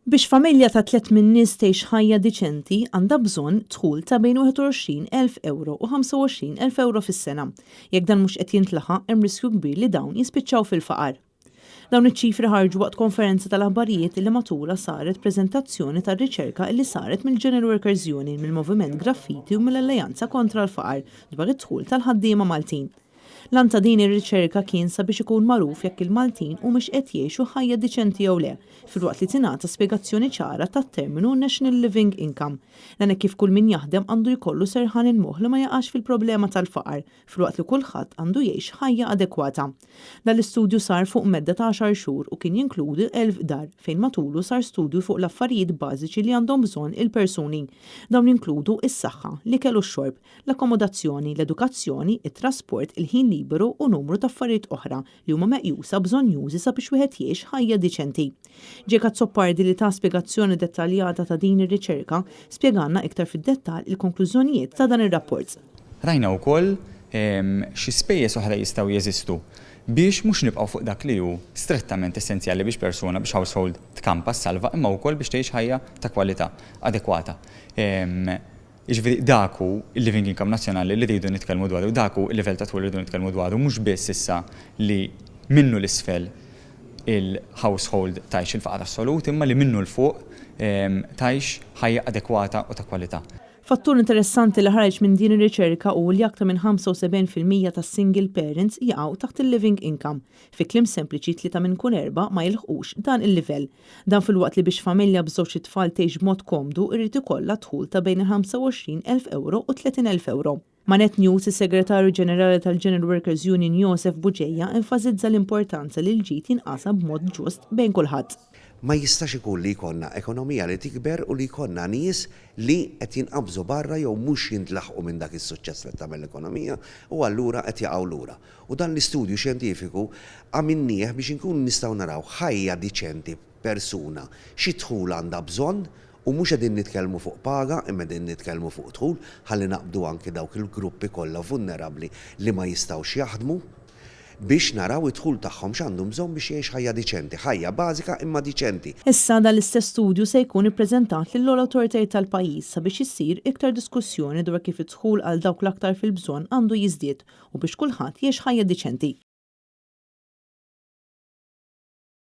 Biex familja ta' tlett min-nies tgħix ħajja diċenti għandha bżonn dħul ta' bejn 21,000 ewro u 25,000 ewro fis-sena. Jekk dan mhux qed jintlaħaq hemm riskju kbir li dawn jispiċċaw fil-faqar. Dawn iċ-ċifri ħarġu waqt konferenza tal-aħbarijiet li matulha saret preżentazzjoni tar-riċerka li saret mill-General Workers Union, mill-Moviment Graffiti u mill-Alleanza Kontra l-Faqar dwar id-dħul tal-ħaddiema Maltin. L-għan ta' din ir-riċerka kien sabiex ikun magħruf jekk il-Maltin humiex qed jgħixu ħajja diċenti jew le, filwaqt li tingħata spjegazzjoni ċara tat-terminu National Living Income. Dan hekk kif kull min jaħdem għandu jkollu serħan il-moħħ li ma jaqax fil-problema tal-faqar, filwaqt li kulħadd għandu jgħix ħajja adekwata. Dan l-istudju sar fuq medda ta' għaxar xhur u kien jinkludi 1,000 dar, fejn matulu sar studju fuq l-affarijiet bażiċi li għandhom bżonn il-persuni. Dawn jinkludu s-saħħa, l-ikel u x-xorb, l-akkomodazzjoni, l-edukazzjoni, it-trasport, il-ħin liberu u numru ta' affarijiet oħra li huma meqjusa bżonnjużi sabiex wieħed jgħix ħajja diċenti. Jake Azzopardi li ta spjegazzjoni dettaljata ta' din ir-riċerka, spjegalna iktar fid-dettall il-konklużjonijiet ta' dan ir-rapport. Rajna wkoll xi spejjeż oħra jistgħu jeżistu biex mhux nibqgħu fuq dak li hu strettament essenzjali biex persuna, biex household tkampa, ssalva, imma wkoll biex tgħix ħajja ta' kwalità adekwata. Jiġifieri dak hu l-living income nazzjonali li rridu nitkellmu dwaru, dak hu l-livell ta' dħul li rridu nitkellmu dwaru, mhux biss issa li minnu 'l isfel il-household tgħix il-faqar assolut, imma li minnu 'l fuq tgħix ħajja adekwata u ta' kwalità. Fattur interessanti li ħareġ minn din ir-riċerka hu li aktar minn 75% tas-single parents jaqgħu taħt il-living income. Fi kliem sempliċi tlieta minn kull erbgħa ma jilħqux dan il-livell. Dan filwaqt li biex familja b'żewġt itfal tgħix b'mod komdu irid ikollha dħul ta' bejn il-25,000 ewro u 30,000 ewro. Ma' Net News, is-Segretarju Ġenerali tal-General Workers Union Josef Bugeja enfasizza l-importanza li l-ġid jinqasam b'mod ġust bejn kulħadd. Ma jistax ikun li jkollna ekonomija li tikber u li jkollna nies li qed jinqabżu barra jew mhux jintlaħqu minn dak is-suċċess li qed tagħmel l-ekonomija u allura qed jaqgħu lura. U dan l-istudju xjentifiku għamilnieh biex inkunu nistgħu naraw ħajja diċenti persuna xi dħul għandha bżonn u mhux qegħdin nitkellmu fuq paga imma qegħdin nitkellmu fuq dħul ħalli naqbdu anki dawk il-gruppi kollha vulnerabbli li ma jistgħux jaħdmu biex naraw id-dħul tagħhom x'għandhom bżonn biex jgħix ħajja diċenti, ħajja bażika imma diċenti. Issa dan l-istess studju se jkun ippreżentat lill-ogħla awtoritajiet tal-pajjiż sabiex issir iktar diskussjoni dwar kif id-dħul għal dawk l-aktar fil-bżonn għandu jiżdied u biex kulħadd jgħix ħajja diċenti.